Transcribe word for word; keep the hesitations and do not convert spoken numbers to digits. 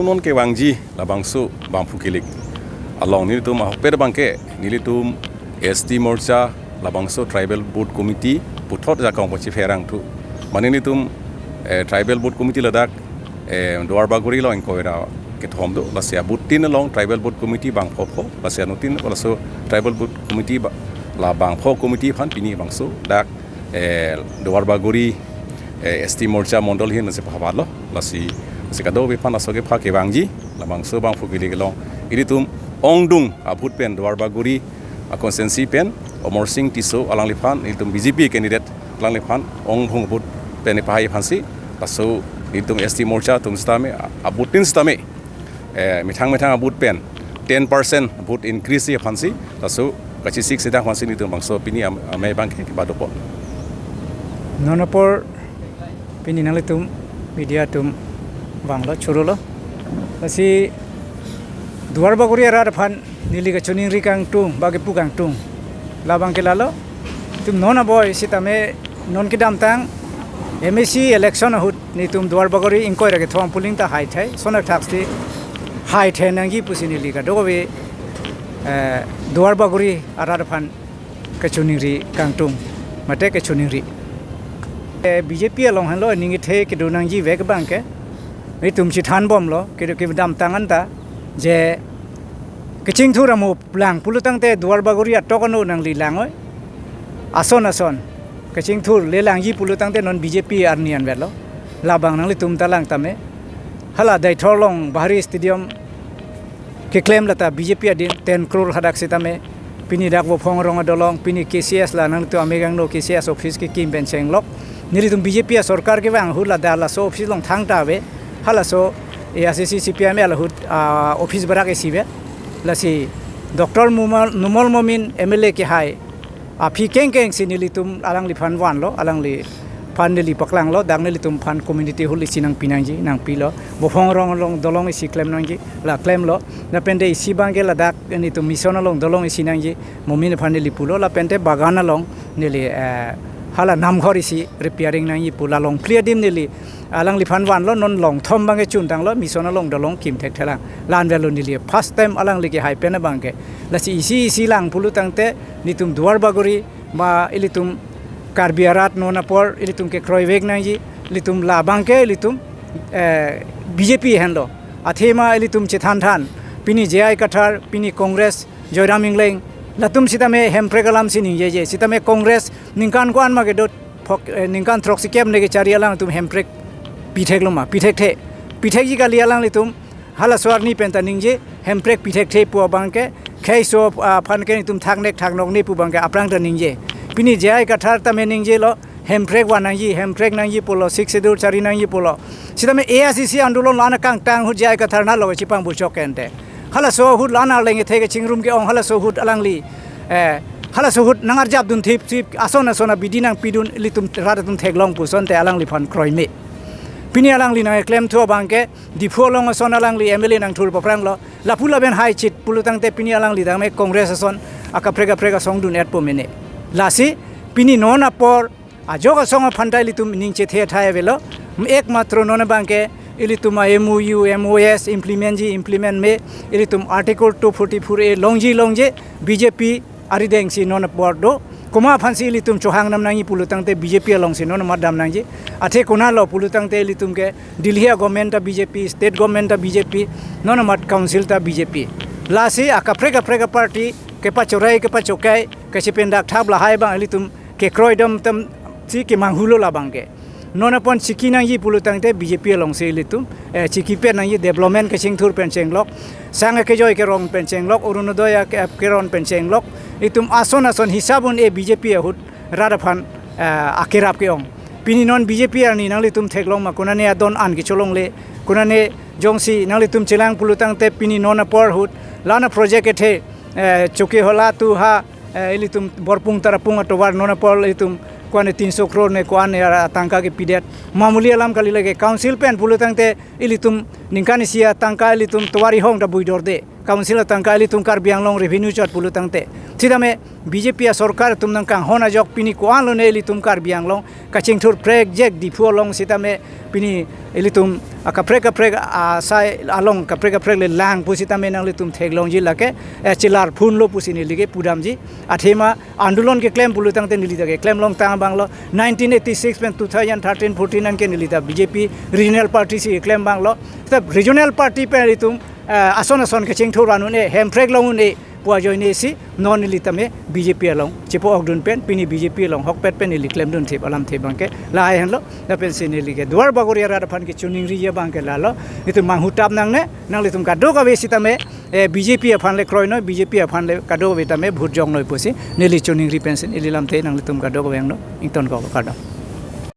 Non kevangji labangso bangphu kilik along nelitum ahokpet abangke nelitum S T Morcha labangso Tribal Booth Committee puthot ajakong pachipherangthu. Mane nelitum, eh, Tribal Booth Committee ladak, eh, Duarbagori along ingkoi ra kethom do, lasi abooth tin along Tribal Booth Committee bangpho pho, lasi anuttin laso Tribal Booth Committee ba-, la bangpho committee aphan pini bangso dak, eh, Duarbagori, eh, S T Morcha Mondol ahin si pahabatlo, lasi, lasi kadokave aphan laso kepha kevangji labangso bangphu kilik along ilitum ongdung abooth pen Duarbagori a constituency pen Amarsing Tisso alangliphan, ilitum B J P candidate alangliphan ongdung abooth pen ipahai aphansi, laso ilitum S T Morcha atum sitame, abooth tin sitame, eh, methang methang abooth pen ten percent vote increase aphansi, laso kachisik sitang aphansi nelitum bangso pini am-, amei abangke kepadopo. Non apor pini nanglitum media atum vanglo, chorolo. Lasi Duarbagori arat aphan neli kachiningri kangtung, ba kepu kangtung, labangke lalo. Itum non aboi sitame non kedamtang M A C election ahut nelitum Duarbagori ingkoi ra kethom polling ta haithai, sonak thaksi haithai nangji pusi neli kadokave, eh, Duarbagori arat aphan kachiningri kangtung, mate kachiningri. Eh, B J P along henlo ning kethe kedo nangji vek abangke nelitum chithanbomlo, kedo kedamtang anta je kachingthur amo lang pulo tangte Duarbagori atok ano nangli lang oi. Ason ason kachingthur le langji pulo tangte non B J P arni anvetlo. Labang nanglitum ta lang tame. Hala Deithor along Bahari Stadium keklem lata B J P adin ten crore hadak sitame. Pini dak Vophong Rong adolong, pini K C S la nangtum amekangno K C S office kekim pen chenglok. Nelitum B J P asorkar kevang ahut ladak laso office along thangta ave. Halaso A I C C C P I M L ahut, ah, office barak isi ave. Lasi Doctor Numal, Numal Momin M L A kehai aphi kengkeng si nelitum alangliphan vanlo, alangliphan neli paklanglo, dak nelitum aphan community hall isi nangpi nangji, nangpilo. Vophong Rong along dolong isi klem nangji, la klemlo. Lapen te isi abangke ladak nelitum mission along dolong isi nangji, Momin aphan neli pulo, lapen te Bagan along neli, eh, hala namghor isi repairing nangji pu, la long phli adim neli alangliphan vanlo, non long thom abangke chuntanglo, mission along dolong kim thekthelang. La-an avelo neli first time alangli kehai pen abangke. Lasi isi isi lang pulo tangte nelitum Duarbagori ma ilitum Karbi arat non apor ilitum kekroivek nangji, ilitum labangke ilitum, eh, B J P henlo. Athema ilitum chethanthan, pini J I Kathar, pini Congress, Joyram Engleng, latum sitame hemprek alam si ningjeje, sitame Congress ningkan ko-an ma kedo phok, eh, ningkan throksikep ne kechari alangtum hemprek pitheklo ma, pithekthe. Pithekji kali alanglitum, halaso arni pen ta ningje, hemprek pithekthe pu abangke, kheiso, ah, aphan ke nelitum thaknek thaknok ne pu abangke aphrang ta ningje. Pini J I Kathar tame ningjelo, hemprek van nangji, hemprek nangji pulo, Sixth Schedule chari nangji pulo. Sitame A I C C andolon la-an akangtang ahut J I Kathar nalo chipang buchok kente. Halaso ahut la-an arleng ethe kechingrum ke-ong, halaso ahut alangli, eh, halaso ahut nangarjapdun thipthip, ason ason abidi nangpidun, ilitum rat atum theklong pusonte alangliphan kroime. Pini alangli nangklemthu abangke, Diphu along ason alangli M L A nangthur paphranglo, lapu lapen haichit pulo tangte pini alangli tame Congress ason akaprek kaprek asong dun-etpo mene. Lasi pini non apor ajok asong aphan ta ilitum ning chethe thai avelo. Ekmatro non abangke ilitum a M O U, M O S implement ji, implement me, ilitum Article two forty-four A longji longje, B J P arideng si non apor do. Komat aphan si ilitum chohang dam nangji pulo tangte B J P along si non mat dam nangji. Athe konatlo pulo tangte ilitum ke Delhi a government ta B J P, state government ta B J P, non mat council ta B J P. Lasi akaprek kaprek aparty kepachorai kepachokai, kachipendak thap lahai abang ilitum kekroi dam tam si kemanghulo labangke. Non apor chiki nangji pulo tangte B J P along si ilitum, eh, chiki pen nangji, development kachingthur pen chenglok, sang akejoi kerong pen chenglok, Orunodoi ake-, kerong pen chenglok, itum ason ason hisab un-e B J P ahut rat aphan, eh, akerap ke-ong. Pini non B J P arni nanglitum theklong ma, konane adon an kecholongle, konane jongsi nanglitum chelang pulo tangte pini non apor ahut, la-an a project ethe, eh, Chokihola to ha, eh, ilitum Borpung Tarapung atovar non apor ilitum ko-an tinso crore ne ko-an atangka kepidet. Mamuli alam kali lake, council pen pulo tangte ilitum ningkan isi atangka ilitum tovar ihong ta buidorde. Council atangka ilitum Karbi Anglong revenue chot pulo tangte. Sitame B J P asorkar atum nangkanghon ajok pini ko-anlo ne ilitum Karbi Anglong kachingthur prek jek Diphu along sitame pini ilitum akaprek kaprek asai along kaprek kaprek le lang pusitame nanglitum theklongji lake, eh, chelar phunlo pusi neli ke pudamji. Athema andolon keklem pulo tangte neli ta keklem longtang abanglo. Nineteen eighty-six pen two thousand thirteen fourteen anke neli ta B J P regional party si keklem abanglo. Seta regional party pen ilitum, eh, ason ason kachingthur an un-e, hemprek long un-e pu ajoine si non neli tame B J P along chepa-okdun pen, pini B J P along hokpet pen neli klemdun thip alamthe abangke lahai henlo. Lapensi neli ke Duar Bagori arat aphan kechiningri abangke lalo, itum manghu tap nangne, nanglitum kadokave sitame, eh, B J P aphan le kroinoi, B J P aphan le kadokave tame vote jongnoi pusi neli chiningri pensi neli lamthe nanglitum kadokave angno ingtonkok, kardom.